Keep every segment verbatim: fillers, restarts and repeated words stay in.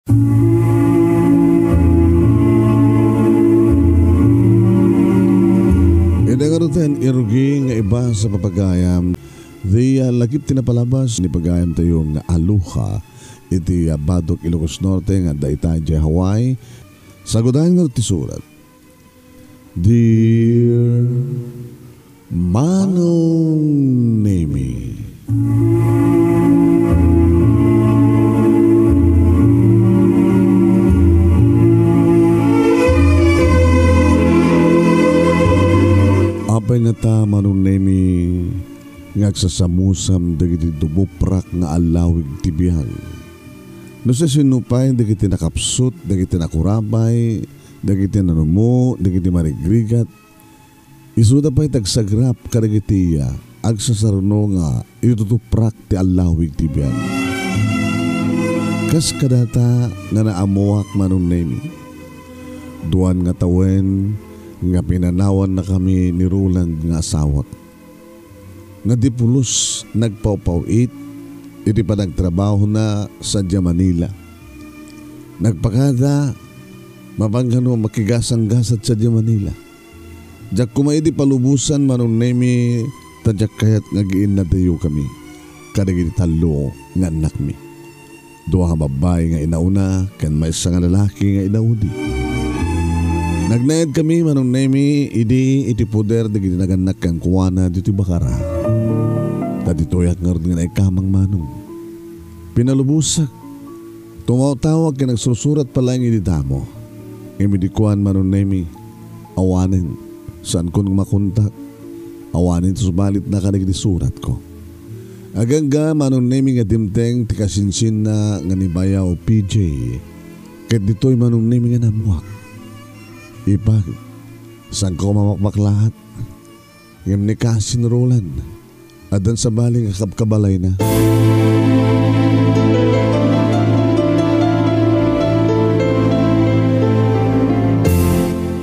Ida ngaruden, irugi nga ibasa, papagayam, ti, ah, lagip ti napalabas ni pagayamtayo nga Aloha iti, ah, Batok, Ilocos Norte nga adda ita idiay Hawaii. Sagudayen ngarud ti surat. Dear Manong Nemi. Apay ngata, Manong Nemi, nga agsasamusam dagiti dumuprak nga allawig ti biag? No siasino pay dagiti nakapsut, dagiti nakurabay, dagiti nanumo, dagiti marigrigat, isuda pay ti agsagrap kadagiti, ah, agsasarno nga iduduprak ti allawig ti biag. Kas kadata nga naammoak, Manong Nemi, duan nga tawen nga pinanawannakami ni Roland nga asawak, nga di pulos nagpawpaw-it iti panagtrabahona sadiay Manila. Nagpakada, mapanggano makigasanggasat sadiay Manila. Diak koma idi palubosan, Manong Nemi, ta diak kayat nga agiinnadayokami kadagiti tallo nga annakmi. Dua a babbai nga inauna ken maysa nga lalaki nga inaudi. Nagnaedkami, Manong Nemi, idi iti poder dagiti nagannak kenkuana ditoy Bacara. Ta ditoyak ngarud nga naikamang, Manong. Pinalubosak. Tumawtawag ken agsursurat pay laeng idi damo. Ngem idi kuan, Manong Nemi, awanen, saankon nga makontak. Awanen ti subalitna kadagiti suratko. Agangga, Manong Nemi, nga dimteng ti kasinsinna nga ni Bayaw P J. Ket ditoy, Manong Nemi, nga naammoak. Ipag, saanko a mamakbaklaat. Ngem ni Kasin Roland, addan sabali nga kabkabalayna.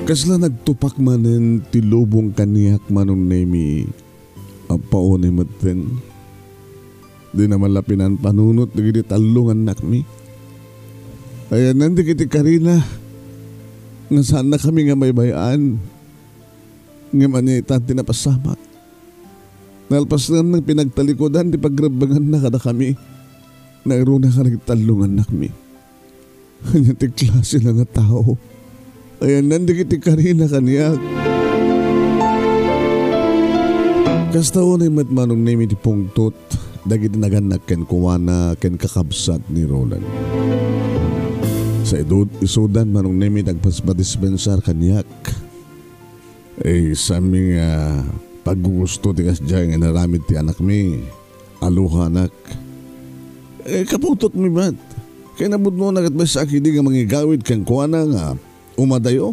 Kasla nagtupak manen ti lubong kaniak, Manong Nemi, a paunay metten. Dina man la pinanpanunot dagiti tallo nga annakmi. Ayanna dagiti karina nga saannakami nga maybay-an. Ngem ania ita ti napasamak? Nalpas laeng pinagtalikudan ti pagrebbenganna kadakami. Nairuna kadagiti tallo nga annakmi. Ania ti klasina nga tao? Ayanna dagiti karina kaniak. Kasta unay met, Manong Nemi, ti pungtot dagiti nagannak kenkuana ken kakabsat ni Roland. Sa idut-, isudan, Manong Nemi, ti agpasdispensar kaniak. Eh, saanmi nga paggugusto ti kasdiay nga inaramid ti anakmi. Aloha, anak. Eh, kapungtotmi met. Kinapudnona ket maysaak idi nga mangigawid kenkuana nga umadayo.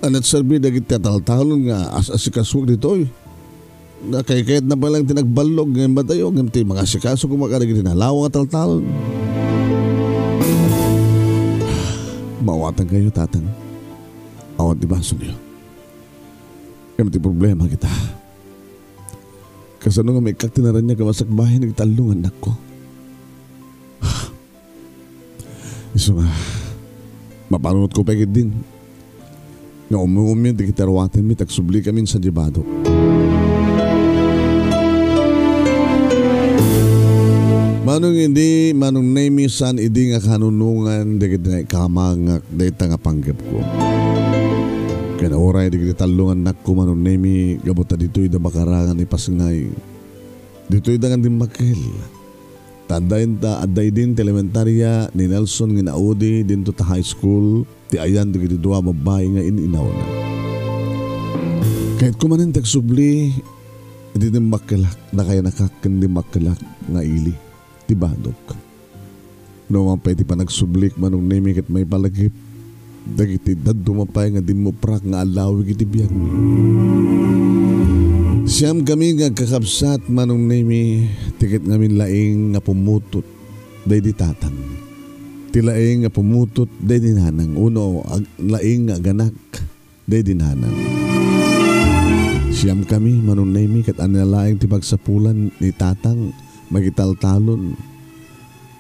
Ania ti serbi dagiti ataltalon nga as-asikasuak ditoy? Nakaykayatna pay laeng ti nagballog nga immadayo, ngem ti mangasikaso koma kadagiti nalawa nga ataltalon. Maawatan kayo, Tatang. Awan ti basonyo. Ngem ti problema kita. Kasano nga maikkat ti naraniag a masakbayan dagiti tallo nga annakko? Isu nga, mapanunotko pay ketdin nga ummi-ummi dagiti aruatenmi ti agsubli kamin sadiay Batok. Manong idi, Manong Nemi, saan idi nga kanunongan dagiti naikamangak dayta nga panggepko. Ken uray dagiti tallo nga annakko, Manong Nemi, gapu ta ditoyda Bacara nga ipasngay. Ditoyda nga dimmakkel. Ta adda inta, adda idin ti elementaria ni Nelson nga inaudi dinto ta high school ti ayan dagiti dua a babbai nga in-inawna. Kayatko manen ti agsubli iti dimmakkelak, nakayanakak ken dimmakkelak nga ili ti Batok. No awan pay ti panagsublik, Manong Nemi, ket maipalagip dagiti dadduma pay nga dimmuprak nga allawig iti biagmi. Siamkami nga agkakabsat, Manong Nemi, ti ket ngamin laing nga pumutot daydi tatang. Ti laing nga pumutot daydi nanang, uno ag-, laing nga aganak daydi nanang. Siamkami, Manong Nemi, ket ania laeng ti pagsapulan ni tatang makitaltalon.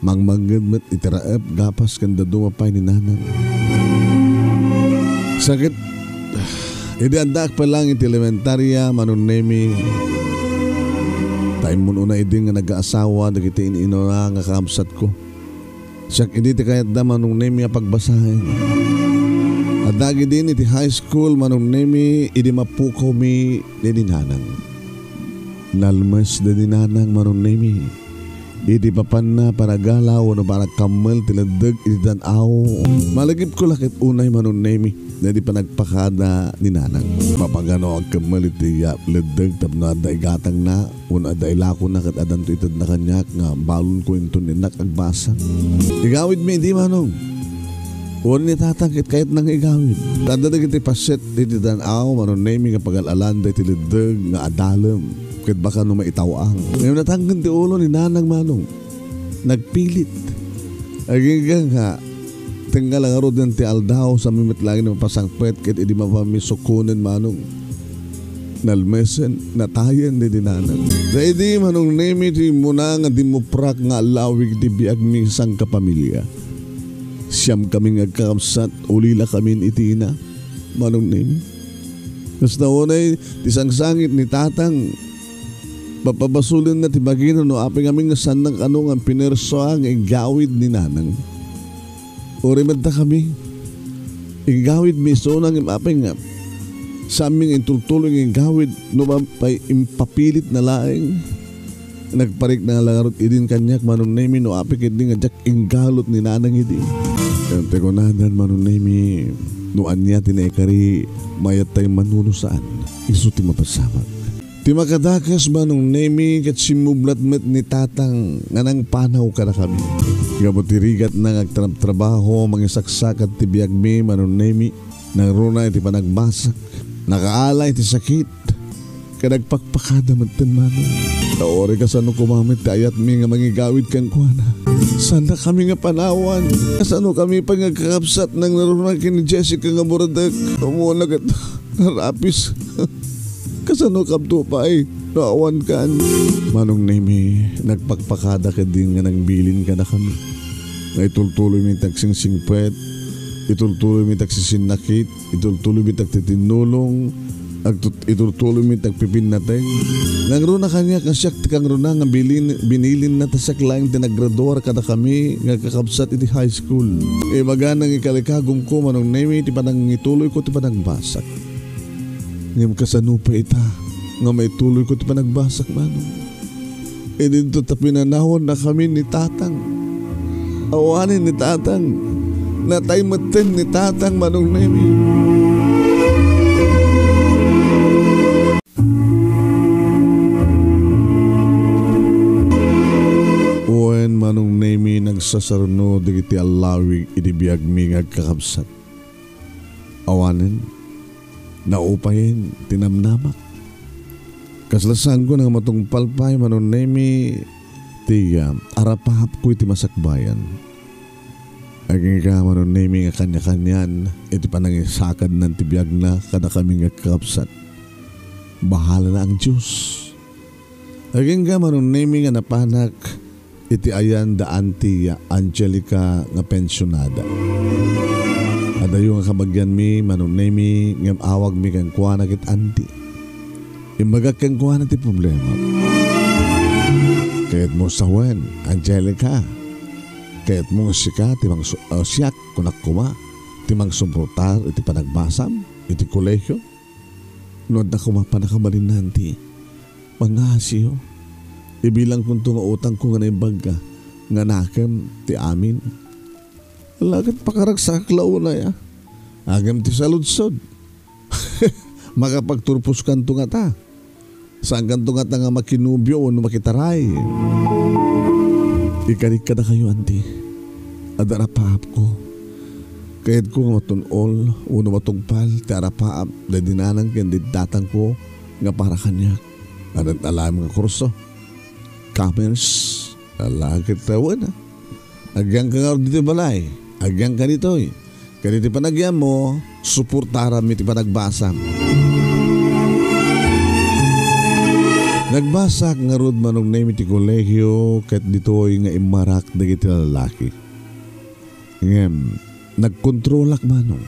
mangmangnged met iti raep gapas ken dadduma pay ni Nanang. Sakit, idi addaak pa lang iti elementaria, Manong Nemi, ta immun-una idin nga nagaasawa dagiti in-inuna nga kakabsatko. Siak idi ti kayatda, Manong Nemi, a pagbasaen. Addaak idin iti high school, Manong Nemi, idi mapukawmi ni Nanang. Nalmesda ni Nanang, Manong Nemi, iti papanna panagala wenno panagkammel ti leddek iti dan-aw. Malagipko la ket unay, Manong Nemi, daydi panagpakada ni Nanang. Mapagano agkammel iti ya-, leddek tapno adda igatangna wenno adda ilakona ket addanto itedna kaniak nga balonko inton innak agbasa. Igawidmi idi, Manong. Wen ni Tatang ket kayatna nga igawid. Ta adda dagiti paset iti dan-aw, Manong Nemi, nga pagal-alanda iti leddek nga adalem ket baka no maitaw-ang. Ngem natangken ti ulo ni Nanang, Manong. Nagpilit. Agingga nga, tengnga la ngaruden ti aldaw, sami met laeng mapasangpet ket idi mapamisukonen, Manong. Nalmesen, natayen ni Nanang. Daydi, Manong Nemi, ti immuna nga dimmuprak nga allawig ti biagmi sangkapamilia. Siamkami nga agkakabsat, ulilakamin iti ina, Manong Nemi. Kasta unay ti sangsangit ni Tatang, papabasolenna ti bagina no apay ngamin nga saanna kano nga pinersa nga igawid ni Nanang. Uray met dakami, igawidmi isuna ngem apay nga saanmi nga intultuloy nga igawid no apay impapilitna laeng. Nagparikna la ngarud idin kaniak, Manong Nemi, no apay ketdi nga diak inggalot ni Nanang idi. Ket ti kunadan, Manong Nemi, no ania ti naikari, mayattay mano no saan. Isu ti mapasamak. Ti makadakes, Manong Nemi, ket simmublat met ni Tatang nga nangpanaw kadakami. Gapu ti rigatna nga agtrabtrabaho, mangisaksakat ti biagmi, Manong Nemi, nangruna iti panagbasak, nakaala iti sakit, ket nagpakpakada metten, Manong. Ta uray kasano koma met ti ayatmi nga mangigawid kenkuana. Saannakami nga panawan. Kasanokami pay nga agkakabsat nangruna ken ni Jessica nga buradek. Umuna ket rapis. Kasanokamto pay no awankan? Manong Nemi, nagpakpakada ketdi nga nangbilin kadakami nga itultuloymi ti agsingsingpet, itultuloymi ti agsisinnakit, itultuloymi ti agtitinnulong, agtut-, itultuloymi ti agpipinnateng. Nangruna kaniak a siak ti kangruna nga bilin-, binilinna ta siak laeng ti naggraduar kadakami nga agkakabsat iti high school. Ibaga nga ikalikagumko, Manong Nemi, ti panangituloyko ti panagbasak. Ngem kasano pay ita nga maituloyko ti panagbasak, Manong? Idinto ta pinanawannakami ni Tatang. Awanen ni Tatang. Natay metten ni Tatang, Manong Nemi. Wen, Manong Nemi, nagsasarno dagiti allawig iti biagmi nga agkakabsat. Awanen, naupayen ti namnamak. Kasla saanko nga matungpal pay, Manong Nemi, ti, ah, arapaapko iti masakbayan. Agingga, Manong Nemi, nga kaniakanian iti panangisakadnan ti biagna kadakami nga kakabsat. Bahala na ang Dios. Agingga, Manong Nemi, nga napanak iti ayan da Auntie Angelica nga pensionada. Adayo nga kabagianmi, Manong Nemi, ngem awagmi kenkuana ket Auntie. Imbagak kenkuana ti problema. Kayatmo sawen, Angelica. Kayatmo nga sika ti mangsu-, ah, siak, kunak koma, ti mangsuportar iti panagbasam iti kolehio? No adda koma pannakabalinna, Auntie, pangngaasiyo. Ibilangkonto nga utangko nga naimbag nga nakem ti amin. Ala ket pakaragsak la unay a. Agem ti saludsod. Makapagturposkanto ngata. Saankanto ngata nga makinobio wenno makitaray. Ikarik kadakayo, Auntie. Adda arapaapko. Kayatko nga matun-ol wenno matungpal ti arapaap daydi nanang ken daydi tatangko nga para kaniak. Adda alaem nga kurso. Commerce. Ala ket tawen, a. Agyangka ngarud ditoy balay. Agyangka ditoy. Ket iti panagyammo, suportarammi ti panagbasam. Nagbasak ngarud, Manong Nemi, ti kolegio ket ditoy nga immarak dagiti lalaki. Ngem, nagkontrolak, Manong.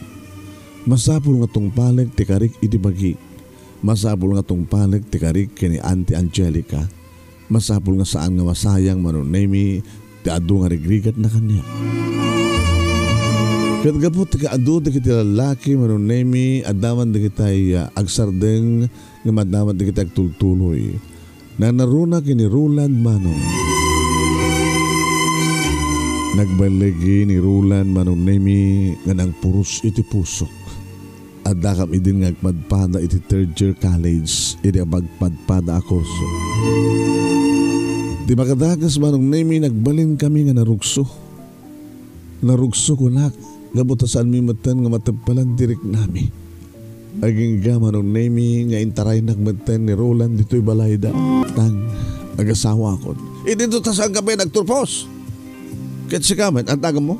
Masapul nga tungpalek ti karik iti bagi. Masapul nga tungpalek ti karik ken ni Auntie Angelica. Masapul nga saan nga masayang, Manong Nemi, ti adu nga rigrigatna kaniak. Ket gapu ti kaadu dagiti lalaki, Manong Nemi, adda man dagiti, ah, agsardeng nga maddamat dagiti agtultuloy. Nanaruna ken ni Roland, Manong. Nagbaligi ni Roland, Manong Nemi, nga nangpuros iti pusok. Addakam idin nga agpadpada iti third year college iti apagpadpada a kurso. Ti makadakes, Manong Nemi, nagbalinkami nga narukso. Narukso, kunak, gapu ta saanmi metten nga mateppelan ti riknami. Agingga, Manong Nemi, nga intaraynak metten ni Roland ditoy balayda. Tang, agasawakon. Idinto ta saanka pay nagturpos. Ket sika met, adda agammo?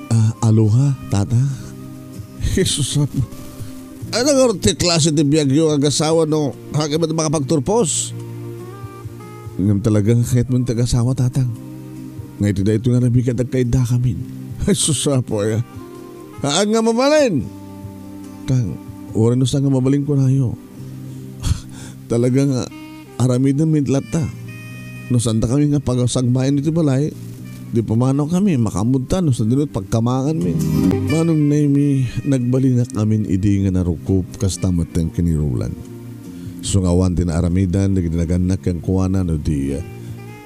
Ah, aloha, tata. Jesus, Apo. Ania ngarud ti klase ti biagyo nga agasawa no haanka met makapagturpos? Ngem talaga nga kayatmo ti agasawa, tatang. Nga iti daytoy nga rabii ket agkaidakamin. Ay, sus, Apo, aya. Haan nga mabalin! Tang, uray no saan nga mabalin kunayo. Talaga nga aramidenmi latta. No saandakami nga pagsagbayan iti balay, di pumanawkami, makaammoda no sadino ti pagkamaanganmi. Manong Nemi, nagbalinak amin idi nga narukop kasta metten ken ni Roland. Isu nga awan ti naaramidan dagiti nagannak kenkuana no di, eh,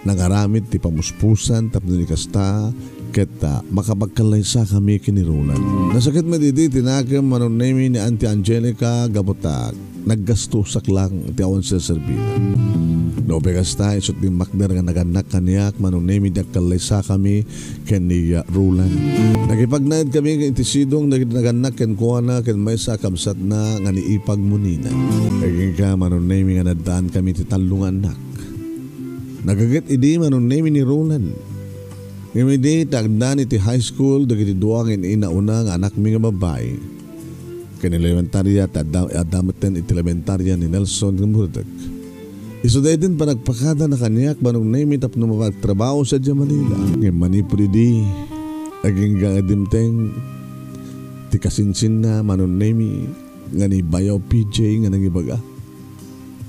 nangaramid ti pamuspusan tapno di kasta, ket, ah, makapagkallaysakami ken ni Roland. Nasakit met idi ti nakem, Manong Nemi, ni Auntie Angelica gapu ta naggastosak lang ti awan serserbina. No pay kasta, isu ti makder nga nagannak kaniak, Manong Nemi, idi agkallaysakami ken ni, ah, Roland. Nakipagnaedkami iti sidong dagiti nagannak kenkuana ken maysa a kabsatna nga ni Ipag Munina. Agingga, Manong Nemi, nga naddaankami ti tallo nga annak. Nagaget idi, Manong Nemi, ni Roland. Ngem idi ti agdan iti high school dagiti dua nga in-inauna nga anakmi nga babbai ken elementaria, ta adda, adda metten iti elementaria ni Nelson nga Murdock. Isu daytoy ti panagpakadana kaniak, Manong Nemi, tapno mapagtrabaho sadiay Manila. Ngem manipud idi, agingga nga dimteng ti kasinsinna, Manong Nemi, nga ni Bayaw P J nga nangibaga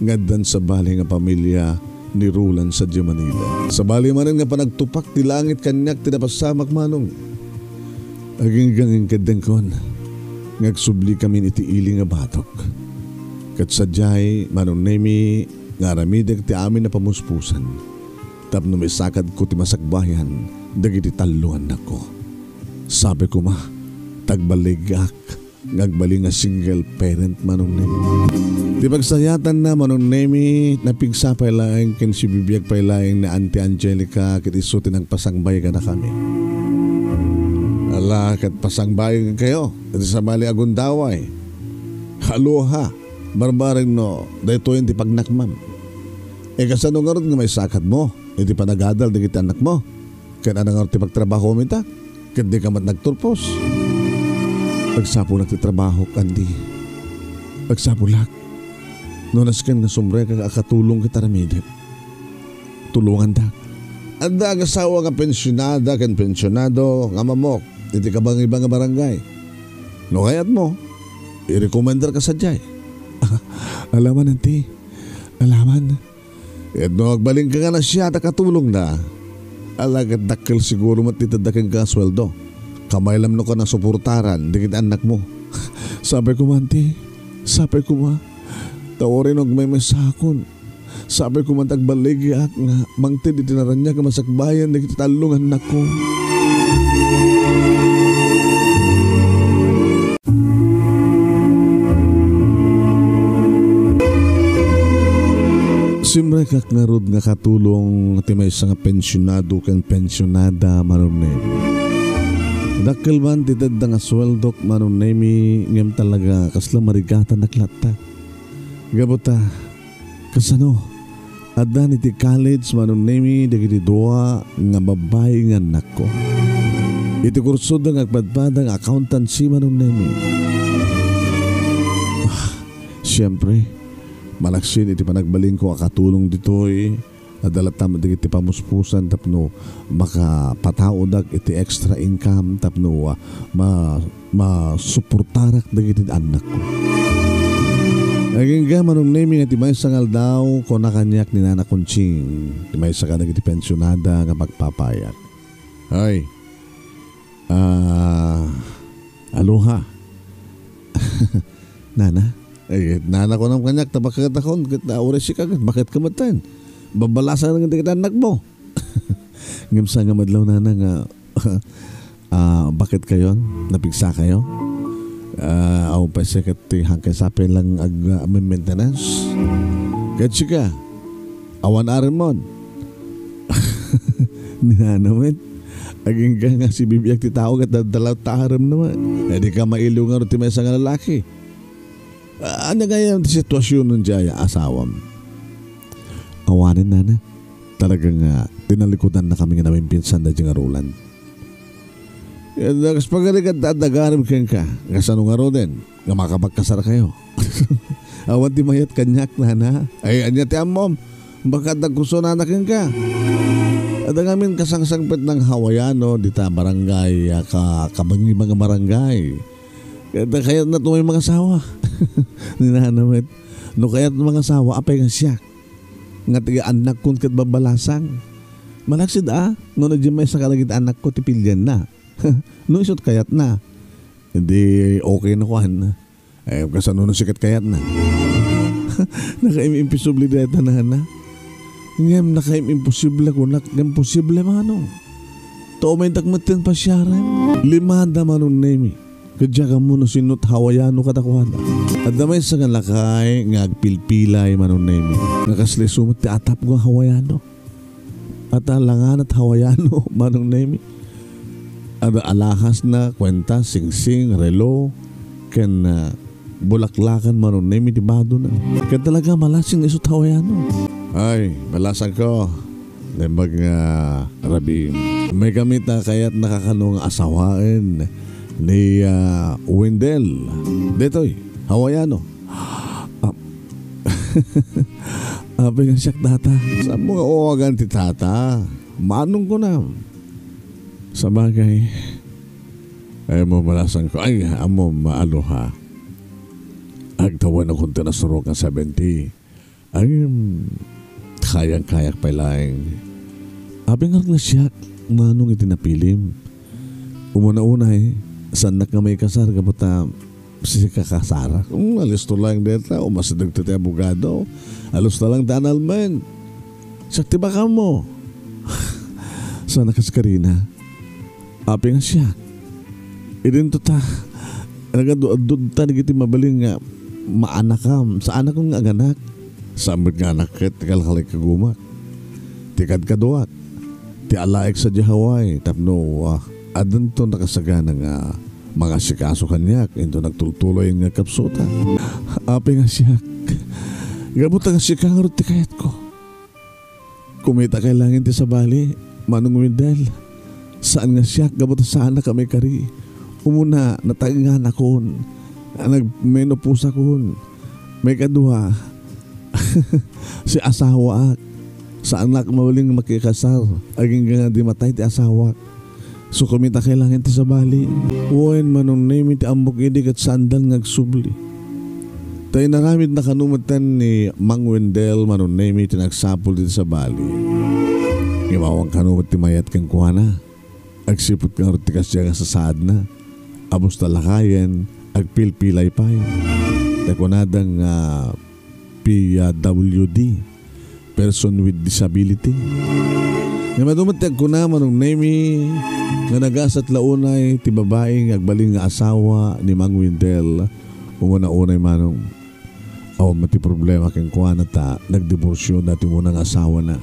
nga addan sabali nga pamilia ni Roland sadiay Manila. Sabali manen nga panagtupak ti langit kaniak ti napasamak, Manong. Agingga nga inkeddengkon nga agsublikami iti ili nga batok. Ket sadiay, Manong Nemi, nga aramidek ti amin a pamuspusan tapno maisakadko ti masakbayan dagiti tallo nga annakko. Sapay koma ta agballigak nga agbalin nga single parent, Manong Nemi. Ti pagsayatanna, Manong Nemi, napigsa pay laeng ken sibibiag pay laeng ni Auntie Angelica ket isu ti nagpasangbay kadakami. Ala, ket pasangbayenkayo iti sabali a gundaway. Aloha, barbareng no daytoyen ti pagnakmam. E, kasano ngarud nga maisakadmo iti panagadal dagiti annakmo? Ken ania ngarud ti pagtrabahomi ita? Ket dika met nagturpos. Agsapulak ti trabahok, Andy. Agsapulak. No nasken nga sumrekak a katulong ket aramidek, tulongandak. Adda agasawa nga pensionada ken pensionado nga mamok iti kabangibang nga barangay. No kayatmo, irekomendarka sadiay. Alaman, Andy. Alaman. Ket no agbalinka nga nasia ta katulongna, ala ket dakkel siguro met ti tedda kenka a sueldo. Kamay lam no ka nasuportaran dagiti annakmo. Sapay koma, Anti. Sapay koma. Ta uray no agmaymaysakon, sapay koma ta agballigiak nga mangted iti naraniag a masakbayan dagiti tallo nga annakko. Simrekak ngarud nga katulong ti maysa nga pensionado ken pensionada, Manong Nemi. Dakkel man ti tedda nga sueldok, Manong Nemi, ngem talaga kasla marigatanak latta. Gapu ta, kasano? Addan iti college, Manong Nemi, dagiti dua nga babbai nga annakko. Iti kursoda nga agpadpada nga accountancy, Manong Nemi. Ah, siempre, Malaksid iti panagbalinko a katulong ditoy, adda latta met dagiti pamuspusan tapno makapataudak iti extra income tapno, ah, ma-, masuportarak dagiti annakko. Agingga, Manong Nemi, nga ti maysa nga aldaw, kuna kaniak ni Nana Conching, ti maysa kadagiti pensionada nga pagpapayak. Ay, ah, aloha. Nana? Eh, nana ko nang kaniak, ta bakit akon, ket, ah, uray sika, ket bakit ka metten? Babalasan nga di kita anak mo. Ngem sa nga madlaw, nana, nga, ah, bakit kayon? Napigsa kayo? Ah, awan pay siya ket ti hangkay sapay lang ag-, ah, maintenance. Ket sika, awan aremon. Ni nana met, agingga nga sibibiag ti tao ket dadalaw ta arem naman. Eh, di ka mailiw nga ti maysa nga lalaki. Ah, ania gayam ti situasionen ti ay-, asawam? Awanen, nana. Talaga nga, tinalikudan na kami nga naminpinsan da di ngarulan. Eh, kas pagarigat da, dagarem kenka. Kasano nga ruden? Nga makapagkasar kayo. Awan ti mayat kaniak, nana. Ay, ania ti ammom? Baka dagkuso nana kenka. Adda ngamin kasangsangpet ng Hawaiano, dita barangay, ah, ka-, kabangibang barangay. Kayat na tumay mga asawa. Ni nana met. No kayat mga asawa, apay nga siak. Nga ti annakkon ket babbalasang. Malaksid a, no, no, di may sakal dagiti annakko ti pilianna. No, isut kayatna. Hindi okay na kuan. Eh, kasano no sikat kayatna? Nakaim-imposible dayta, nana. Ngem nakaim-imposible kunak, ngem posible, manong. Ta umaydak metten pasiaren. Limada, Manong Nemi. Ket diak ammo no sino ti Hawaiano kadakuada. Adda maysa nga lakay nga agpilpilay, Manong Nemi. Nga kasla isu met ti atapko nga Hawaiano. At alangan ti Hawaiano, Manong Nemi. Adda alahasna, kuenta, singsing, relo, ken, ah, bulaklakan, Manong Nemi, ti badona. Ket talaga, malasing isu ti Hawaiano. Ay, malasang ko. Naimbag nga rabii. May kami ta kayat nakakano nga asawaen ni, ah, Wendell. Detoy, Hawaiano. Ah, apay nga siak, tata. Saan mo nga uwagan ti tata? Manong ko na. Sabagay, ay mo malasang ko. Ay, amo maaluha. Agtawan akong tinasurok nga seventy. Ay, kayang-kayak pay laeng. Apay nga siak, manong iti napilim. Umuna-unay, saannak nga maikasar gapu ta sika kasarak. Hmm, alisto laeng deta, umasideg ti abogado. Alisto lang ti annulment. Siak ti bakam mo. Sana kas karina. Apay nga siak. Idinto ta, nagadu-adud ta dagiti mabalin nga maanakam. Saanakon nga aganak. Saan met nga anak ket ti kalkalay kagumak. Ti kadkaduak. Ti alaek sadiay Hawaii. Tapno, ah, addanto nakasagana nga mangasikaso kaniak. Into nagtultuloy nga kapsuta. Apay nga siak. Gapu ta nga sika ngarud ti kayatko. Kumita kay laeng ti sabali, Manong Wendell. Saan nga siak, gapu ta saanak a maikari. Umuna, nataenganakon. Nagmenopause akon. Maikadua, si asawaak. Saanak mabalin makikasar. Agingga nga di matay ti asawak. So, kumita kay laeng ti sabali. Wen, Manong Nemi, ti ammok idi ket saandan nga agsubli. Ta inaramidna kano metten ni Mang Wendell, Manong Nemi, ti nagsapul ti sabali. Ngem awan kano met ti mayat kenkuana. Agsipud kano ti kasdiay nga sasaadna. Abus ta lakayen, agpilpilay pay. Ta kunada nga P W D, person with disability. Ngem adu met ti agkuna, Manong Nemi, nga nagasat la unay ti babai nga agbalin nga asawa ni Mang Wendell. Umuna unay, Manong, awan met ti problema kenkuana ta nagdiborsio dati umuna nga asawana.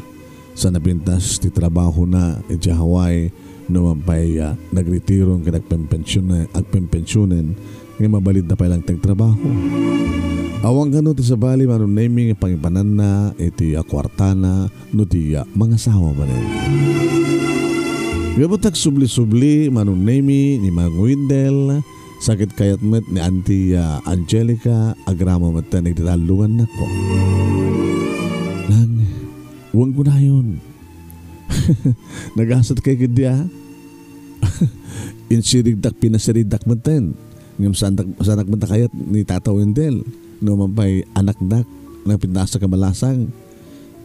Sa napintas ti trabahona iti Hawaii, no man pay, ah, nagretiro ken agpempensione-, agpempensionen, nga mabalidda pay lang ti agtrabaho. Awan kano ti sabali, Manong Nemi, nga pangipananna iti, ah, kuartana no ti, ah, mangasawa manen. Gapu ta agsubli-subli, Manong Nemi, ni Mang Wendell, Sakit kayat met ni Auntie, ah, Angelica, agrama met dagiti tallongannakko. Nang, wen kunayon. Nagasat kay ketdi, ah. Insiriddak, pinasiriddak metten. Ngem saandak, saanak met a kayat ni Tata Wendel. No man pay anakdak, napintasak a balasang.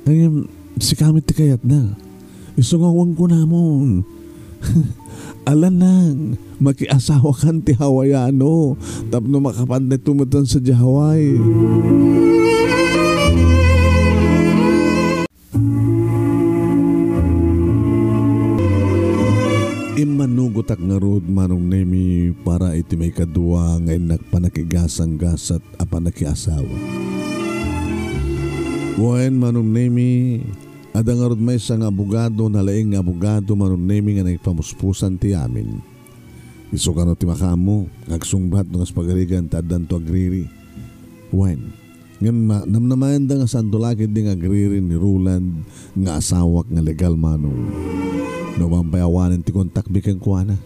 Ngem sika met ti kayatna. Isu nga wen kunamon. Ala nang, makiasawakan ti Hawaiano tapno makapan daytoy metten sadiay Hawaii. Immanugotak ngarud, Manong Nemi, para iti maikadua nga innak panakigasanggasat a panakiasawa. Wen, Manong Nemi, adda ngarud maysa nga abogado, nalaing nga abogado, Manong Nemi, nga naipamuspusan ti amin. Isu kano ti makaammo nga agsungbat no kas pagarigan ta addanto agriri. Wen, ngem ma-, namnamaenda nga saanto la ketdi nga agriri ni Roland nga asawak nga legal, Manong. No man pay awanen ti kontakmi kenkuana.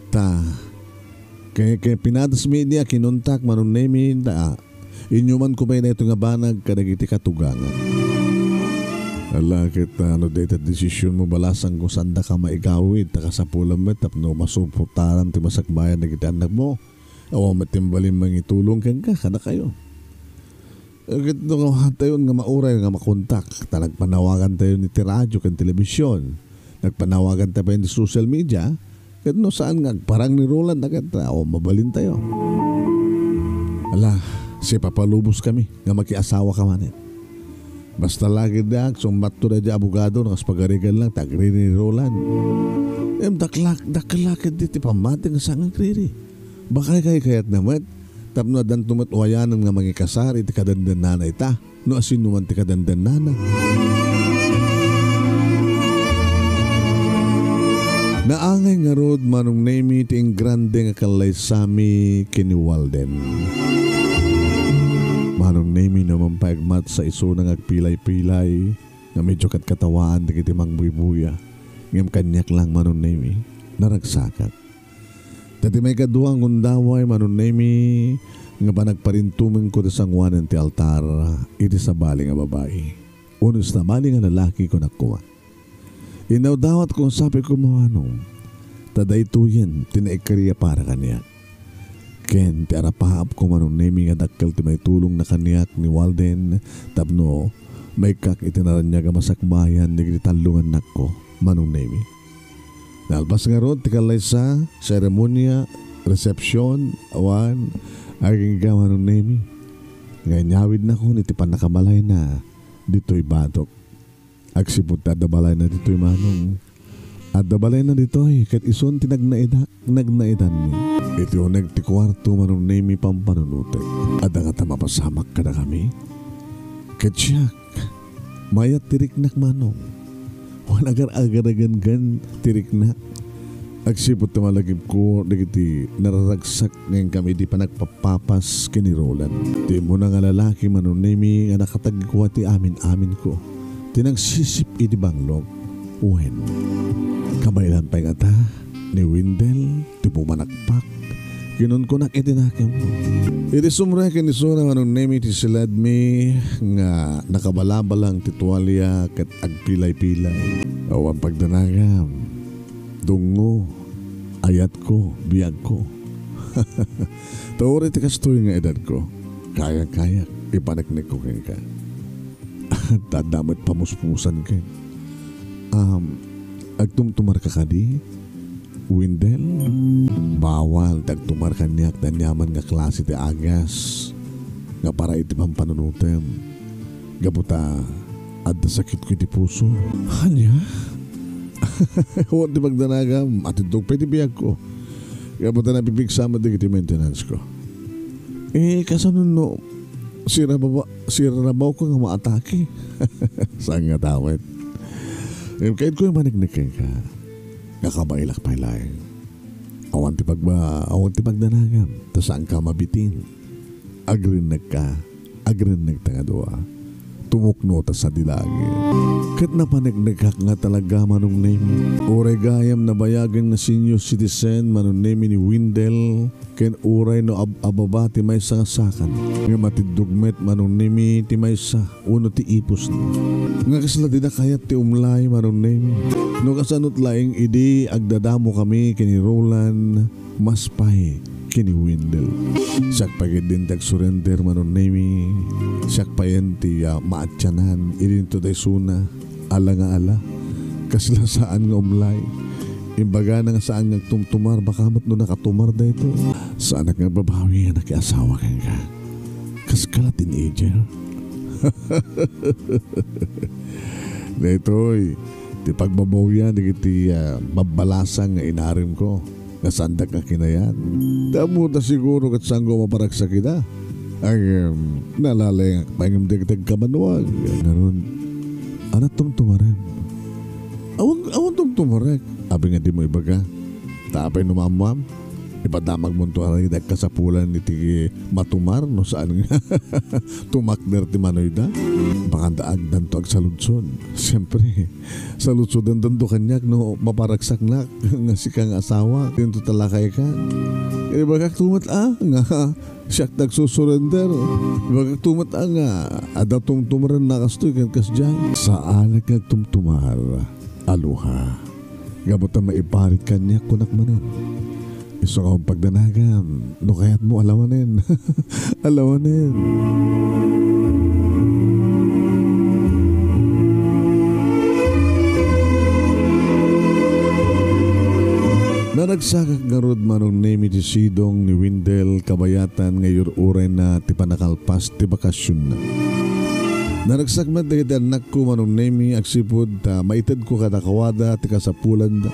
Ta, kay, kay pinadasmi idi a kinontak, Manong Nemi, ta, inyumanko pay daytoy nga banag kadagiti katugangak. Ala, ket, ah, no dayta desisionmo, balasangko, saandaka maigawid, ta kasapulan met tapno masuportaran ti masakbayan dagiti annakmo. Awan met ti mabalin mangitulong kenka, kadakayo. Ket no hatayon nga mauray nga makontak, ta nagpanawagantayon iti radio ken telebisyon. Nagpanawaganta pay iti social media, ket no saan nga agparang ni Roland, ket, ah, o, mabalintayo. Ala, sipapalubos kami nga makiasawa ka manen. Basta lagi diak, sumbatto daydi abogado, no kas pagarigan lang, ta agriri ni Roland. Em, daklak, dakkel la ketdi ti pammati nga saan nga agriri. Bakay kay kayatna met, tapno addanto met uwayanan nga mangikasar iti kadendennana ita, no asinoman ti kadendennana. Naangay ngarud, Manong Nemi, ti ingrande nga kallaysami ken ni Walden. Manong Nemi, no man pay agmatsa isuna nga agpilay-pilay, nga medyo katkatawaan dagiti mangbuybuya, ngem kaniak lang, Manong Nemi, naragsakak. Ta ti maikadua nga gundaway, Manong Nemi, nga panagparintumengko ti sangoanan ti altar iti sabali nga babai. Wenno sabali nga lalaki, kunak koma. Inawdawatko nga sapay koma, Manong, ta daytoyen ti naikari a para kaniak. Ken ti arapaapko, Manong Nemi, nga dakkel ti maitulongna kaniak ni Walden tapno maikkak iti naraniag a masakbayan dagiti tallongannakko, Manong Nemi. Nalpas ngarud ti kallaysa, seremonia, resepsion, awan, agingga, Manong Nemi, nga inyawidnakon iti pannakabalayna ditoy batok. Agsipud ta adda balayna ditoy, Manong. Adda balayna ditoy, ket isun ti nagnaida-, nagnaidanmi. Iti uneg ti kuarto, Manong Nemi, pampanunotek. Adda ngata mapasamak kadakami? Ket siak, mayat ti riknak, Manong. Wen agar-agaragangan ti riknak. Agsipud ta malagipko dagiti nararagsak nga inkami idi panagpappapas ken ni Roland. Ti immuna nga lalaki, Manong Nemi, nga nakatagkua ti amin-aminko. Ti nagsisip iti banglog. Wen, kabaelan pay ngata ni Windel ti pumanakpak. Kinunkunak iti nakemko. Iti sumrek ken isuna, Manong Nemi, ti siledmi nga nakabalabalang ti tualia ket agpilay-pilay. Awan pagdanagam. Dungngo, ayatko, biagko. Ta uray ti kastoy nga edadko, kayak-kayak, ipaneknekko kenka. Ta adda met pamuspusan ken. Um, agtumtumarka kadi, Windel? Bawal ti agtumar kaniak ti aniaman nga klase ti agas nga para iti pampanunotem. Gapu ta adda sakitko iti puso. Ania? Awan ti pagdanagam, atidok pay ti biagko. Gapu ta napipigsa met dagiti maintenance ko. Eh, kasano no sirababa-, sirabawko nga maatake? Saan nga tawet? Ngem kaidko imaneknek kenka. Nakabaelak pay laeng. Awan ti pagba-, awan ti pagdanagam, ta saanka mabitin. Agrinnekka, agrinnekta nga dua. Tumukno ta sadi langit. Ket napaneknekak nga talaga, Manong Nemi. Uray gayam nabayagen nga senior citizen, Manong Nemi, ni Windel, ken uray no ab-, ababa ti maysa nga sakan, nga matiddog met, Manong Nemi, ti maysa wenno ti ipusna. Nga kasla dina kayat ti umlay, Manong Nemi. No kasano laeng idi agdadamokami ken ni Roland, mas pay ken ni Windel. Siak pay ketdin ti agsurrender, Manong Nemi. Siak payen ti, ah, maatianan idinto ta isuna. Ala nga ala. Kasla saan nga umlay. Imbagana nga saan nga agtumtumar, baka met no nakatumar daytoy. Saanak nga agbabawi nga nakiasawa kenka. Kas ka la teenager. Daytoy, ti pagbabawian dagiti, ah, babbalasang nga inaramidko nga saandak nga kinayat. Ti ammom ta siguro ket saanko a maparagsak ida. Ay, em, nalalengak pay ngem dagiti agkabannuag. Ngarud, ania tumtumarem? Awan, awan tumtumarek. Apay nga dimo ibaga? Ta apay no maammoam? Ipadamagmonto a dagiti kasapulan iti matumar no saan nga tumakder ti manoyda. Bakanta agdanto agsaludsod. Siempre, saludsodendanto kaniak no maparagsaknak nga sika nga asawa. Didinto ta lakayka. Ibagakto met a nga siak ti agsusurrender. Ibagakto met a nga adda tumtumarenna kastoy ken kasdiay. Saanak nga agtumtumar, Aloha. Gapu ta maiparit kaniak, kunak manen. Isu nga pagdanagam, no kayatmo, alawanen. Alawanen. Naragsakak ngarud, Manong Nemi, ti sidong ni Windel kabayatan nga iur-urayna ti panakalpas ti bakasionna. Naragsak met dagiti annakko, Manong Nemi, agsipud ta maitedko kadakuada ti kasapulanda.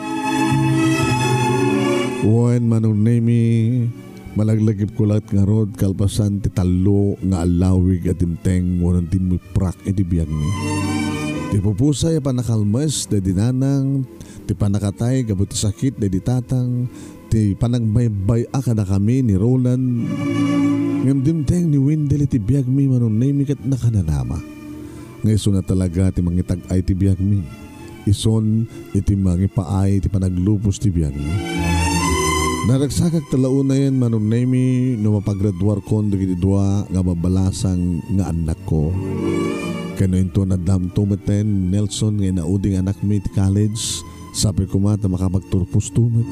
Wen, Manong Nemi, malaglagipko laeng ngarud kalpasan ti tallo nga allawig a dimteng wenno dimmuiprak iti biagmi. Ti pupusay a pannakalmes daydi nanang, ti pannakatay gapu ti sakit daydi tatang, ti panagbaybay-a kadakami ni Roland. Ngem dimteng ni Windel iti biagmi, Manong Nemi, ket nakananama. Nga isuna talaga ti mangitag-ay ti biagmi. Isuan iti mangipaay ti panaglupos ti biagmi. Naragsakak ta la unayen, Manong Nemi, no mapagraduarkon dagiti dua nga babbalasang nga annakko. Ken no inton addamto metten, Nelson, nga inaudi nga anakmi ti college, sapay koma ta makapagturposto met.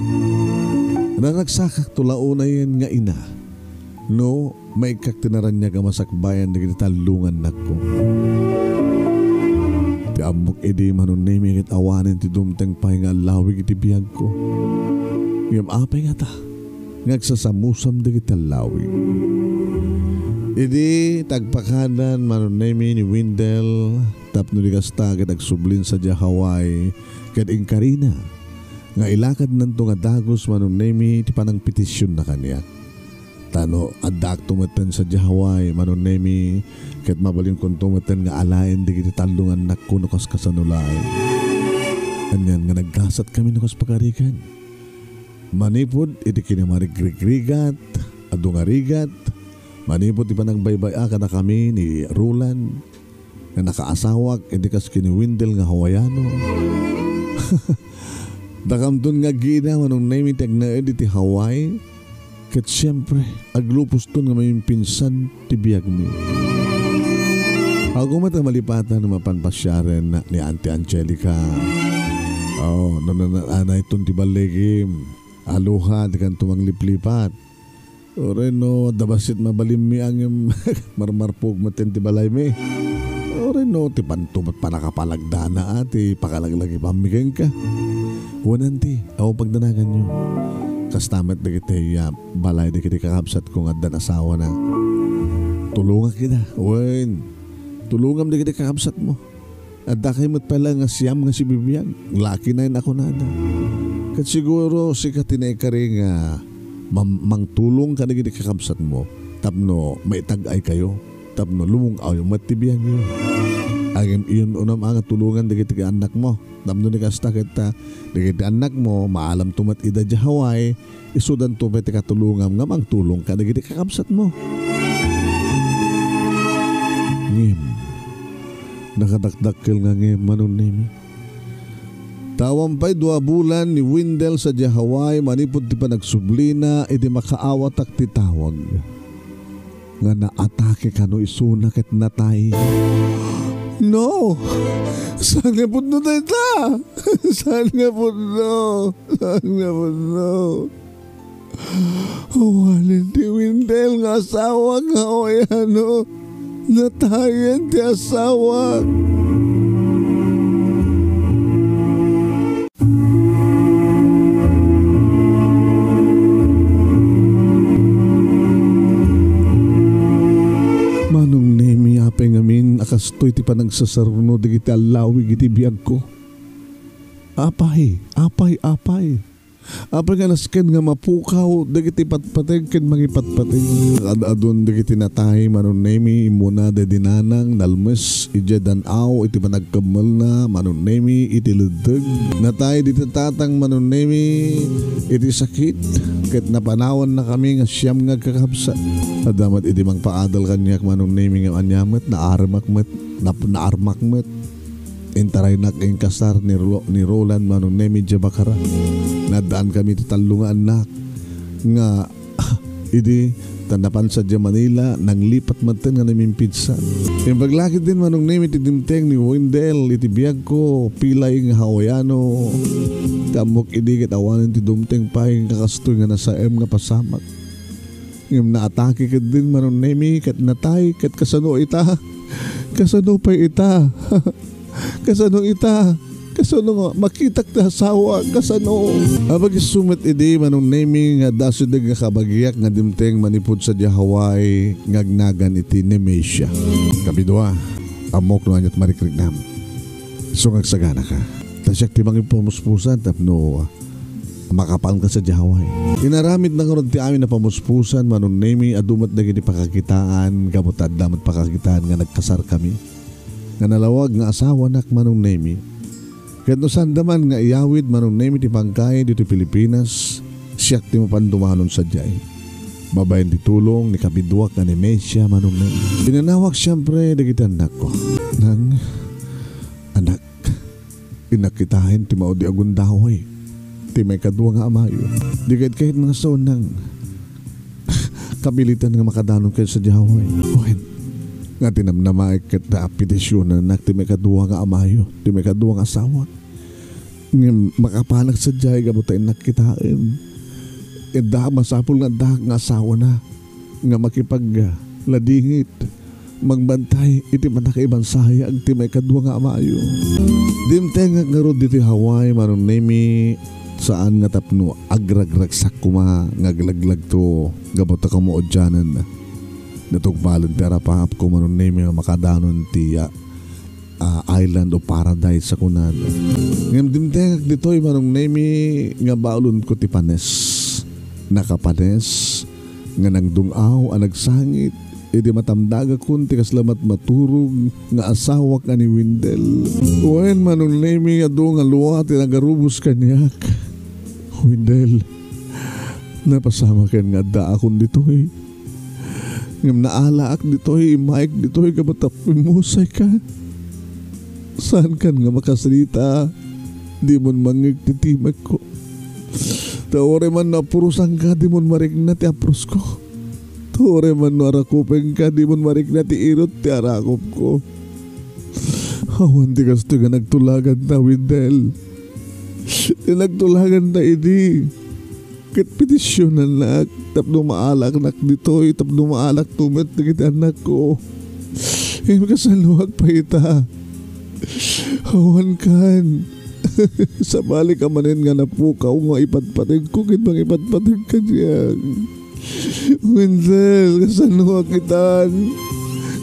Naragsakakto la unayen nga ina no maikkak ti naraniag a masakbayan dagiti tallo nga annakko. Ti ammok idi, Manong Nemi, ket awanen ti dumteng pay nga allawig iti biagko. Ngem apay ngata nga agsasamusam dagiti allawig? Idi ti agpakadan, Manong Nemi, ni Windel, tapno di kasta ket agsublin sadiay Hawaii, ket inkarina nga ilakadnanto nga dagus, Manong Nemi, ti panangpetisionna kaniak. Ta no addaakto metten sadiay Hawaii, Manong Nemi, ket mabalinkonto metten nga alaen dagiti tallo nga annakko no kaskasano laeng. Anian nga naggasatkami no kas pagarigan? Manipud iti kinamarigrigat, adu nga rigat, manipud ti panagbaybay-a kadakami ni Roland, nga nakaasawak iti kas ken ni Windel nga Hawaiano. Dakamton nga aggiida, Manong Nemi, ti agnaed iti Hawaii, ket siempre, agluposton nga maminpinsan ti biagmi. Awan met a malipatan no mapan pasiaren ni Auntie Angelica. Oh, no nananayton ti ballegim, aloha, dikanto mangliplipat. Uray no adda bassit mabalinmi ngem marmarpog metten ti balaymi. Uray no ti panto met pannakapalagdana a ti pakalaglagipanmi kenka. Wen, Auntie, awan pagdanaganyo. Kasta met dagiti, ah, balay dagiti kakabsatko nga addan asawana. Tulongak ida. Wen, tulongam dagiti kakabsatmo. Addakay met pay laeng nga siam nga sibibiag, laki nine a kunada. Ket siguro sika ti naikari nga mam-, mangtulong kadagiti kakabsatmo tapno maitag-aykayo, tapno lumung-awyo met ti biagyo. Ngem iyon unam a nga tulongan dagiti annakmo. Tapno ni kasta ket, ah, dagiti annakmo, maalamto met ida idiay Hawaii, isudanto met ti katulongam nga mangtulong kadagiti kakabsatmo. Ngem, Nakadakdakkel nga ngem, Manong Nemi. Ta awan pay dua bulan ni Windel sadiay Hawaii manipud ti panagsublina iti makaawatak ti tawag. Nga naatake kano isuna ket natay. No! Saan nga pudno dayta? Saan nga pudno? Saan nga pudno? Awanen ti Windel nga asawa nga awyano. Natayen ti asawa. Manong Nemi, apay ngamin a kastoy ti panagsasaruno dagiti allawig iti biagko? Apay, apay, apay. Apay nga nasken nga mapukaw dagiti patpateg ken mangipatpateg. Ad-adun dagiti natay, Manong Nemi, immuna daydi nanang nalmes idiay dan-aw iti panagkemmelna, Manong Nemi, iti leddeg. Natay diti tatang, Manong Nemi, iti sakit, ket napanawannakami nga siam nga agkakabsat. Adda met idi mangpaadal kaniak, Manong Nemi, ngem ania met, naarmak met, nap-, naarmak met. Intaraynak inkasar ni Ro-, ni Roland, Manong Nemi, idiay Bacara. Naaddaankami ti tallo nga annak nga idi ta napan sadiay Manila, nanglipat metten nga namimpidsa. Imbag la ketdin, Manong Nemi, ti dimteng ni Windel iti biagko, pilay nga Hawaiano. Ti ammok idi ket awanen ti dumteng pay nga kastoy nga nasaem nga pasamak. Ngem naatake ketdin, Manong Nemi, ket natay, ket kasano ita? Kasano pay ita? Kasano ita? Kasano nga makitak ti asawa? Kasano? Apay isu met idi, Manong Nemi, nga adda asideg nga kabagiak nga dimteng manipud sadiay Hawaii nga agnagan iti Nemesia. Kapidua, ammok no aniat marikriknam. Isu nga agsaganaka. Ta siak ti mangipamuspusan tapno makapaanka sadiay Hawaii. Inaramidna ngarud ti amin a pamuspusan, Manong Nemi, adu met dagiti pakakitaan, gapu ta adda met pakakitaan nga nagkasarkami. Nga nalawag nga asawanak, Manong Nemi. Ket no saanda man nga iyawid, Manong Nemi, ti bangkay ditoy Pilipinas, siak ti mapan dumanon sadiay. Babaen ti tulong ni kabiduak nga ni Mesia, Manong Nemi. Pinanawak siempre dagiti annakko. Nang, anak, innak kitaen ti maudi a gundaway ti maikadua nga a Mayo. Di kayat-kayat nga saonnang kapilitan nga makadanonkayo sadiay Hawaii. Wen, nga tinamnamaek ket ta petisionannak ti maikadua nga a Mayo, ti maikadua nga asawak. Ngem makapanak sadiay gapu ta innak kitaen. Adda masapul nga addaak nga asawana nga makipagladingit, magbantay iti pannakaibansayag ti maikadua nga a Mayo. Dimtengak ngarud ditoy Hawaii, Manong Nemi, saan nga tapno agragragsak koma nga aglaglagto gapu ta kamuodianan. Natungpalen ti arapaapko, Manong Nemi, nga makadanon ti, ah, ah, island o paradise a kunada. Ngem dimtengak ditoy, Manong Nemi, nga baulonko ti panes. Nakapanes nga nangdung-aw a nagsangit iti matamdagakon ti kasla matmaturog nga asawak a ni Windel. Wen, Manong Nemi, adu nga lua ti nagarubos kaniak. Windel, napasamaken nga addaakon ditoy. Ngem naalaak ditoy, immaek ditoy, gapu ta pimmusayka. Saankan nga makasalita, dimon mangngeg ti timekko. Ta uray man no apurosanka, dimon marikna ti aprosko. Ta uray man no arakupenka, dimon marikna ti irut ti arakupko. Awan ti kastoy nga nagtulaganta, Windel. Ti nagtulaganta idi ket petisionannak tapno maalaknak ditoy, tapno maalakto met dagiti annakko. Ngem kasanoak pay ita? Awankan. Sabali ka manen nga napukaw nga ipatpategko ket mangipatpateg kaniak. Windel, kasanoak itan?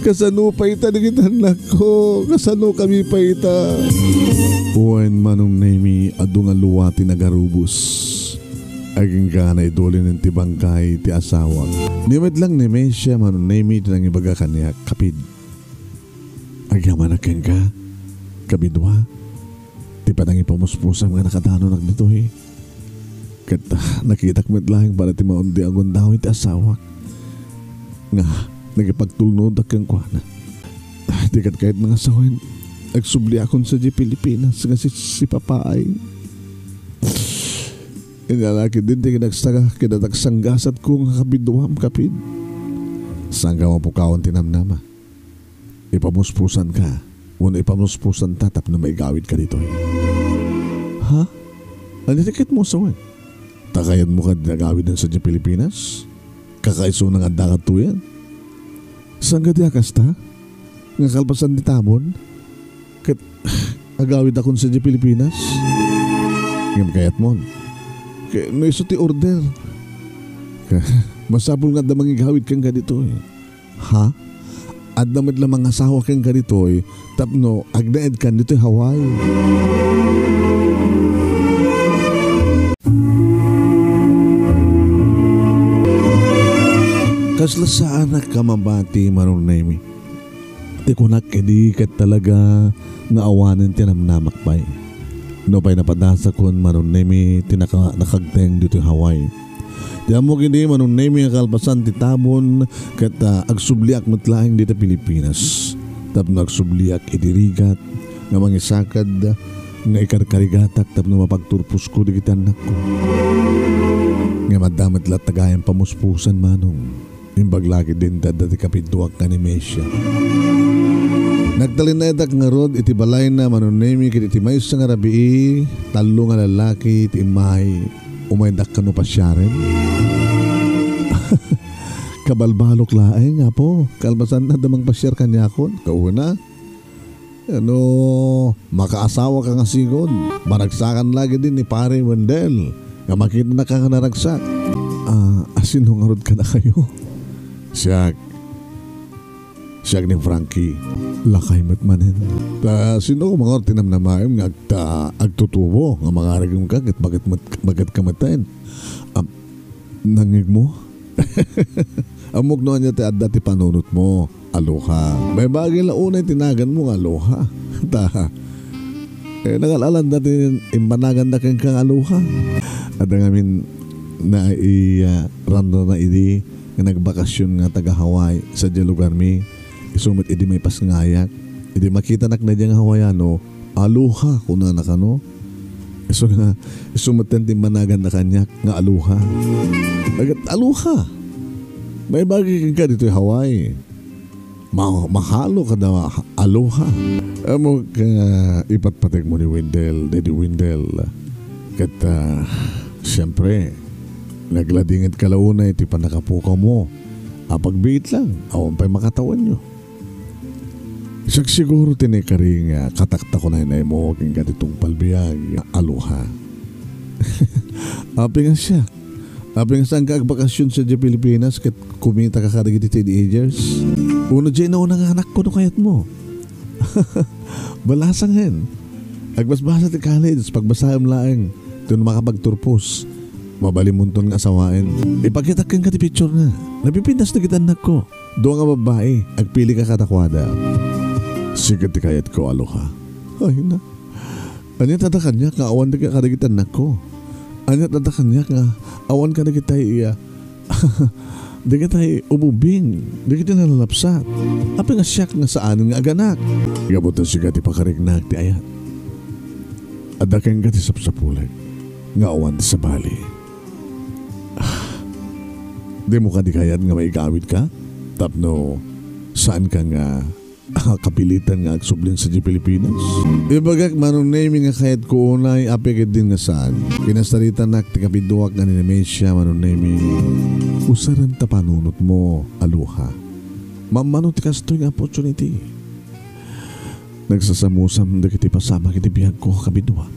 Kasano pay ita dagiti annakko? Kasanokami pay ita? Wen, Manong Nemi, adu nga lua ti nagarubos. Agingga naidulinen ti bangkay ti asawak. Ni met lang ni Mesia, Manong Nemi, ti nangibaga kaniak, kapid. Agyamanak kenka, kabidua, ti panangipamuspusan nga nakadanonak ditoy. Ket, ah, nakitak met laeng para ti maundi a gundaway ti asawak nga nakipagtulnodak kenkuana. Ah, di ket kayat nga sawen, agsubliakon sadiay Pilipinas nga si, si papaay. Inyalakid din ti kinagsaga, kinadaksanggasatko nga kabiduam, kapid. Saan ka mapukawan ti namnama? Ipamuspusan ka, wenno ipamuspusan ta tapno maigawid ka ditoy. Ha? Ania ti kayatmo a sawen? Ta kayatmo kadi nga agawiden sadiay Pilipinas? Kakaisuna nga adda kadtoyen? Saan kadi a kasta? Nga kalpasan ti tabon? Ket agawidakon sadiay Pilipinas? Ngem kayatmon? Ket no isu ti order, masapul nga adda mangigawid kenka ditoy. Ha? Adda met la mangasawa kenka ditoy tapno agnaedkan ditoy Hawaii. Kasla saanak a mabati, Manong Nemy. Ti kunak idi ket talaga nga awanen ti namnamak pay. Nupay napadasakon, Manong Nemy, ti naka-, nakagteng ditoy Hawaii. Ti ammok idi, Manong Nemy, nga kalpasan ti tabon ket, ah, agsubliak met laeng dita Pilipinas. Tapno agsubliak iti rigat nga mangisakad nga ikarkarigatak tapno mapagturposko dagiti annakko. Ngem adda met latta gayam pamuspusan, Manong. Imbag la ketdin ti adda ti kapidduak nga ni Mesha. Nagtalinaedak ngarud iti balayna, Manong Nemy, ket iti maysa nga rabii, tallo nga lallaki ti immay. Umaydak kano pasiaren? Kabalbalok laeng, Apo. Kalpasanna adda mangpasiar kaniakon. Kauna, ano, makaasawaka nga sigud. Maragsakan la ketdi ni Pare Wendell nga makitanaka nga naragsak. Ah, asino ngarud kadakayo? Siak. Siak ni Frankie. Lakay met manen. Ta sino koma ngarud ti namnamaem nga agta-, agtutubo nga mangarigem ka ket baket met-, baket ka metten? Ah, nangngegmo? Ammok no ania ti adda ti panunotmo, Aloha. Maibagi la unay ti naganmo nga Aloha. Ta, eh, nangal-alan da ti imbanaganda kenka nga Aloha. Adda ngamin nai-, ah, ranrana idi nga nagbakasyon nga taga-Hawaii sadiay lugarmi. Isu met idi maipasngayak, idi makitanak daydiay nga Hawaiano, "Aloha," kunana kano. Isu nga, isu metten ti imbanaganda kaniak nga Aloha. Agat, Aloha! Maibagi kenka ditoy Hawaii. Ma-, mahalo kada Aloha. Ammok, ah, ipatpategmo ni Wendell, Daddy Wendell. Ket, ah, siempre, nagladinget ka la unay ti pannakapukawmo. Apagbiit lang, awan pay makatawenyo. Siak siguro ti naikari nga kataktakunaynaymo kenka ti tungpal biag, Aloha. Apay nga siak? Apay nga saanka agbakasyon sadiay Pilipinas ket kumita ka kadagiti teenagers? Wenno diay nauna nga anakko no kayatmo? Balasangen. Agbasbasa ti college, pagbasaem laeng. Ti no makapagturpos, mabalimonton nga asawaen. Ipakitak kenka ti picturena. Napipintas dagiti annakko. Dua nga babbai, agpilika kadakuada. Sika ti kayatko, Aloha. Ay na. Ania ti adda kaniak nga awan dagiti kadagiti annakko? Ania ti adda kaniak nga awan kadagiti, ah, dagiti ububing, dagiti nalalapsat? Apay nga siak nga saanen nga aganak? Gapu ta sika ti pakariknak ti ayat. Adda kenka ti sapsapulek nga awan ti sabali. Ah, dimo kadi kayat nga maigawidka tapno saanka nga, ah, kapilitan nga agsublin sadiay Pilipinas? Ibagak, Manong Nemy, nga kayatko unay, apay ketdin nga saan. Kinasaritanak ti kapidduak nga ni Nemesia, Manong Nemy. Usarem ta panunotmo, Aloha. Mammano ti kastoy nga opportunity. Nagsasamusam dagiti pasamak iti biagko, kabiddua.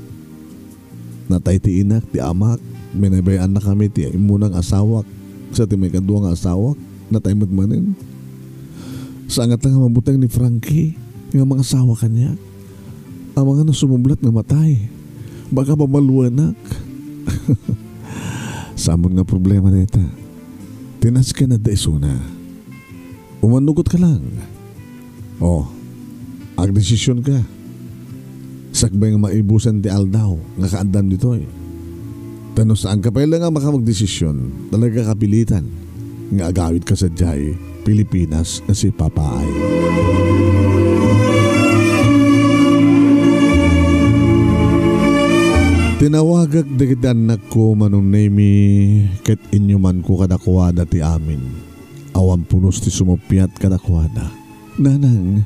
Natay ti inak, ti amak, binaybay-annakami ti immuna nga asawak, sa ti maikadua nga asawak, natay met manen. Saan ngata nga mabuteng ni Frankie nga mangasawa kaniak? Amangan a sumublat nga matay. Baka mabaluenak. Saanmo nga problema dayta. Ti nasken adda isuna. Umannugot ka lang. O, agdesision ka. Sakbay nga maibusan ti aldaw nga kaaddam ditoy. Ta no saan ka pay la nga makamagdesision, talaga kapilitan nga agawid ka sadiay Pilipinas nga si Papaay. Tinawagak dagiti annakko, Manong Nemi, ket inyumanko kadakuada ti amin. Awan pulos ti sumuppiat kadakuada. Nanang,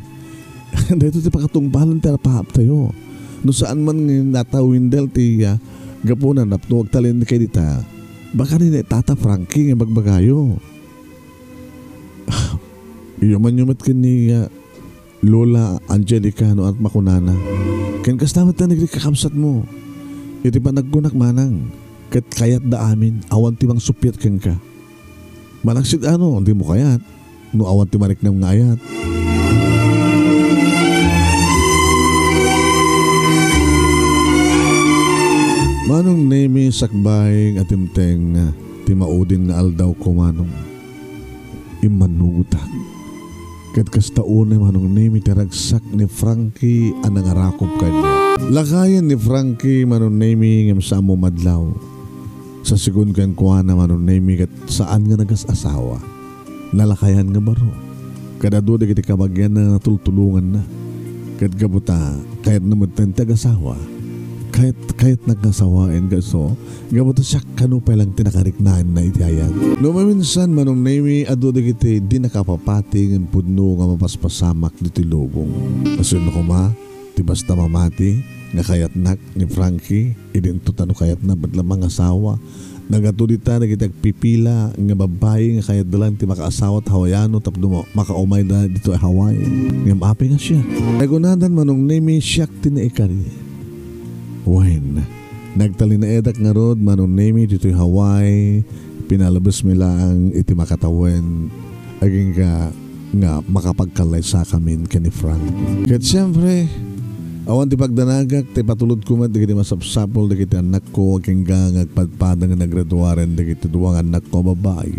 daytoy ti pakatungpalan ti napaaptayo. No saan man nga natawindel ti, ah, gapuna napno agtalinaed kay dita, baka ni Tata Frankie nga bagbagayo. Iyamanyo met ken ni, ah, Lola Angelica no at makunana. Ken kasta met dagiti kakabsatmo. Iti panagkunak manang, ket kayatda amin, awan ti mangsuppiat kenka. Malaksid ano, dimo kayat, no awan ti mariknam nga ayat. Manong Nemi, sakbay nga timteng ti maudin nga aldaw ko, Manong. Immanugotak. Ket kasta unay, Manong Nemi, ti ragsak ni Frankie a nangarakop kaniak. Lakayen ni Frankie, Manong Nemi, ngem saan mo madlaw. Sa segun kenkuana, Manong Nemi, ket saan nga nagas-asawa. Nalakayan nga baro. Ket adu dagiti kabagianna nga natultulonganna. Ket gapu ta, kayatna met ti agasawa. Kayat, kayatnak nga sawaen, ket isu, gapu ta siak kano pay lang ti nakariknaanna iti ayat. No maminsan, Manong Nemi, adu dagiti di nakapapati ngem pudno nga mapaspasamak ditoy lubong. Isu no koma, ti basta mamati nga kayatnak ni Frankie, idinto ta no kayatna met la mangasawa. Nagato dita dagiti agpipila nga babbai nga kayatda lang ti makaasawa ti Hawaiano tapno ma-, makaumayda ditoy Hawaii. Ngem apay nga siak? Nakunadan, Manong Nemi, siak ti naikari. Wen, nagtalinaedak ngarud, Manong Nemi, ditoy Hawaii, pinalabesmi laeng iti makatawen. Agingga nga makapagkallaysakamin ken ni Frank. Ket siempre, awan ti pagdanagak ta ipatulodko met dagiti masapsapul dagiti annakko, agingga nga agpadpada nga nagraduaren dagiti dua nga annakko a babbai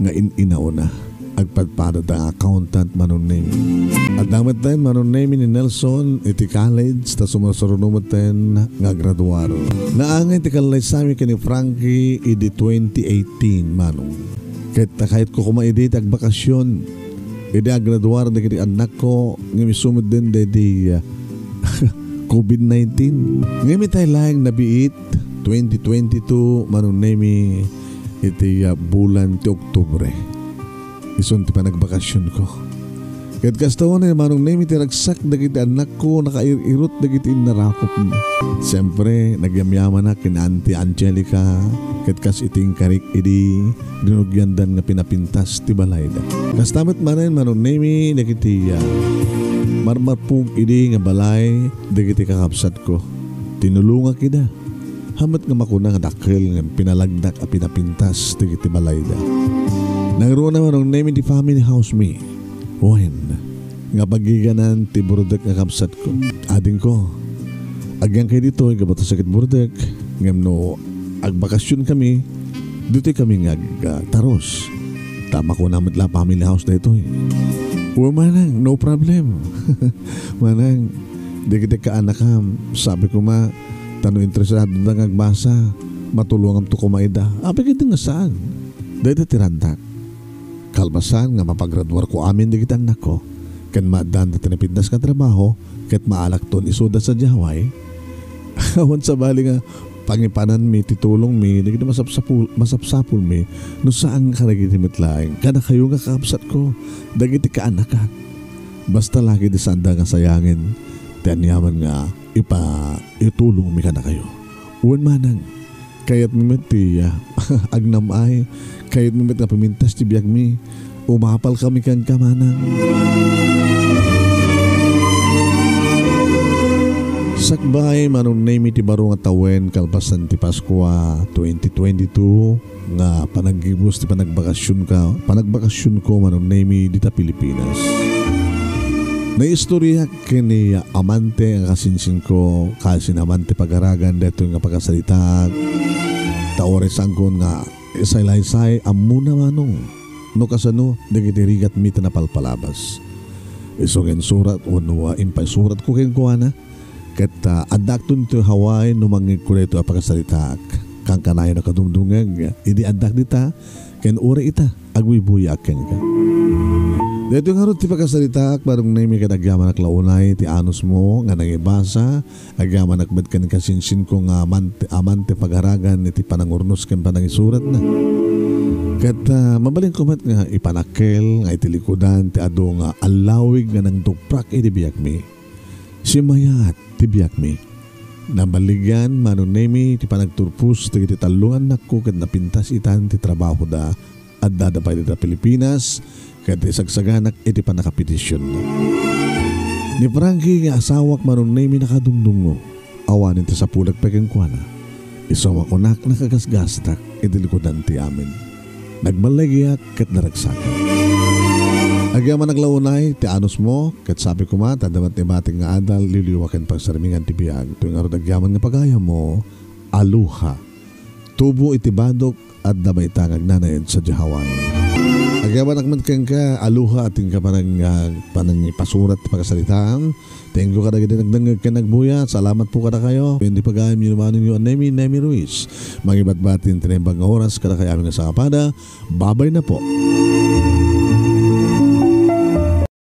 nga in-inawna. Agpadpada ta nga accountant, Manong Nemi. Adda met ten, Manong Nemi, ni Nelson iti college, ta sumarsaruno met ten nga agraduar. Naangay ti kallaysami ken ni Frankie idi twenty eighteen, Manong. Ket ta kayatko koma idi ti agbakasyon. Idi agraduar dagiti annakko, ngem isu met den daydi, ah, covid nineteen. Ngem itay laeng nabiit, twenty twenty-two, Manong Nemi, iti, ah, bulan ti Oktubre. Isun ti panagbakasyonko. Ket kasta unay, Manong Nemi, ti ragsak dagiti annakko, nakair-irot dagiti innarakopmi. Siempre, nagyamyamanak ken Auntie Angelica, ket kas iti inkarik idi rinugiandan nga pinapintas ti balayda. Kasta met manen, Manong Nemi, dagiti, ah, marmarpug idi nga balay dagiti kakabsatko. Tinulongak ida. Haan met nga makuna nga dakkel nga pinalagdak a pinapintas dagiti balayda. Nangruna, Manong Nemi, ti family house mi. Wen, nga pagiganan ti burdek nga kabsatko. Adingko, agyangkay ditoy gapu ta sakit burdek, ngem no agbakasion kami, ditoy kami nga ag-, ah, tarus. Ta makuna met la family house daytoy. Wen, manang, no problem. Manang, dagiti kaanakam, sabi koma, ta no interesado da nga agbasa, matulongamto koma ida. Apay ket nga saan? Dayta ti randak. Kalpasan nga mapagraduarko amin dagiti annakko, ken maaddan da ti napintas nga trabaho, ket maalakton isuda sadiay Hawaii. Awan sabali nga pangipananmi ti tulongmi dagiti masapsapul-, masapsapulmi no saan kadagiti met laeng kadakayo nga kakabsatko, dagiti kaanakak. Basta lagi ti saanda nga sayangen ti aniaman nga ipa-, itulongmi kadakayo. Wen manang, kayatmi met ti, ah, agnam-ay, kayatmi met nga pimintas ti biagmi. Umapalkami kenka, manang. Sakbay, Manong Nemi, ti baro nga tawen kalpasan ti Paskua twenty twenty-two nga panaggibus ti panagbakasionka, panagbakasionko, Manong Nemi, dita Pilipinas. Naistoriak ken ni amante nga kasinsinko, kasin amante pagaragan daytoy nga pagkasalitaak. Ta uray saankon nga isaylaysay, ammona, Manong, no kasano dagiti rigatmi ta napalpalabas. Isu nga insurat wenno, ah, impaisuratko kenkuana, ket, ah, addaakton ditoy Hawaii no mangngegko daytoy a pagkasalitaak. Kankanayon a kadumdumngeg idi addaak dita, ken uray ita, agbuybuyaak kenka. Daytoy ngarud ti pakasaritaak, Manong Nemi, ket agyamanak la unay ti anusmo nga nangibasa, agyamanak met ken kasinsinko nga aman-, aman ti pagaragan iti panangurnos ken panangisuratna. Ket, ah, mabalinko met nga ipanakkel nga iti likudan ti adu nga allawig nga nangtuprak iti biagmi. Simmayat ti biagmi. Nabaligan, Manong Nemi, ti panagturpos dagiti tallo nga annakko ket napintas itan ti trabahoda. Addada pay dita Pilipinas ket isagsaganak iti pannakapetisionna. Ni Frankie nga asawak, Manong Nemi, nakadungdungngo. Awanen ti sapudak pay kenkuana. Isu nga kunak, nakagasgastak iti likudan ti amin. Nagballigiak ket naragsakan. Agyamanak la unay ti anusmo, ket sabi koma, ta adda met ibatik nga adal, liwliwa ken pagsarmingan ti biag. Toy ngarud agyaman nga pagayammo, Aloha. Tubo iti badok, adda mayta nga agnanaed sadiay Hawaii. Agyamanak met kenka, Aloha, ti inka panang-, ah, panangipasurat ti pakasaritaam. Thank you kadagiti nagdengngeg ken nagbuya. Salamat po kadakayo. Ken ti pagayamyo ni Manongyo a Nemi, Nemi Ruiz. Mangibatbati ti naimbag nga oras kadakayo amin nga sangapada. Babay na po.